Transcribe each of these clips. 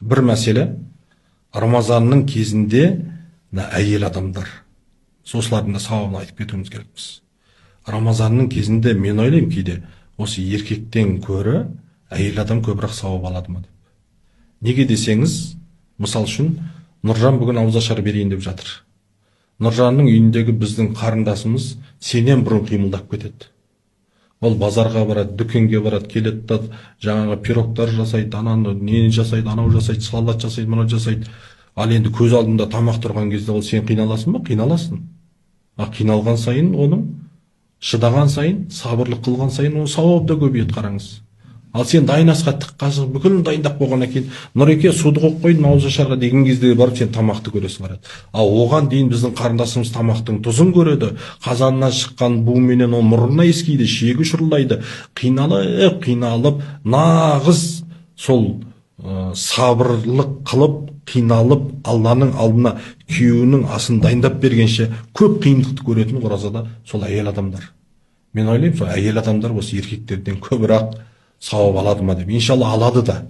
Бір мәселе, Рамазанның кезінде мына әйел адамдар, осылардың да сауабын айтып кетуіміз керекпіз. Рамазанның кезінде мен ойлаймын, кейде осы еркектен көрі әйел адам көбірек сауап алады ма деп. Неге десеңіз, мысал үшін, Нұржан бүгін ауызашар берейін деп жатыр. Нұржанның үйіндегі біздің қарындасымыз сенен бұрын қимылдап кетеді. Ол базарға барады, дүкенге барады, келеді да жаңағы пирогтар жасайды, ананы нені жасайды, анау жасайды, салат жасайды, мынау жасайды. Ал енді көз алдында тамақ тұрған кезде ол сен қиналасың ба? Қиналасың. Ал қиналған сайын, оның шыдаған сайын, сабырлық қылған сайын оның сауабы да көбейеді, қараңыз. Ал сен дайын асқа тік қасық бүкілін дайындап қойғаннан кейін, Нұреке, суды қойып қойдым ауызашарға деген кезде барып сен тамақты көресің, қарады. Ал оған дейін біздің қарындасымыз тамақтың тұзын көреді, қазаннан шыққан буменен ол мұрнына иіскейді, шегі шұрылдайды, қиналып, қиналып, нағыз сол сабырлық қылып, қиналып, Алланың алдына күйеуінің асын дайындап бергенше көп қиындықты көретін оразада сол әйел адамдар. Мен ойлаймын, сол әйел адамдар осы еркектерден көбірек сауап алады ма деп. Иншалла, алады да.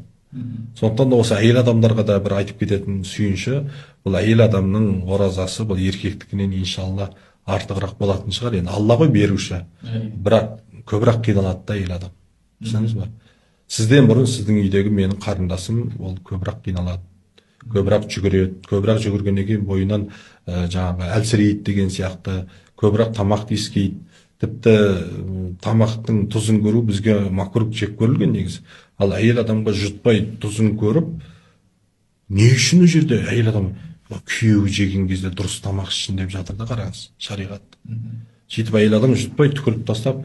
Сондықтан да осы әйел адамдарға да бір айтып кететін сүйінші, бұл әйел адамның оразасы бұл еркектікінен иншалла артығырақ болатын шығар. Енді Алла ғой беруші. Бірақ көбірек қиналады да әйел адам. Түсіндіңіз ба? Сізден бұрын сіздің үйдегі менің қарындасым ол көбірек қиналады, көбірек жүгіреді, көбірек жүгіргеннен кейін бойынан жаңағы әлсірейді деген сияқты, көбірек тамақ иіскейді. Тіпті тамақтың тұзын көру бізге макрух, жек көрілген негізі. Ал әйел адамға жұтпай тұзын көріп, не үшін ол жерде әйел адам күйеуі жеген кезде дұрыс тамақ ішсін деп жатыр да, қараңыз, шариғат. Сөйтіп әйел адам жұтпай түкіріп тастап,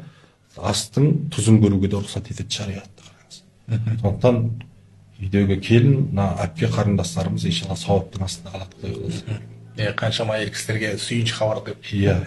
астың тұзын көруге де рұқсат етеді шариғат, қараңыз. Сондықтан үйдегі келін, мына әпке қарындастарымыз иншалла сауаптың астында қалады, Құдай қаласа. Қаншама әйел кісілерге сүйінші хабар деп. Иә.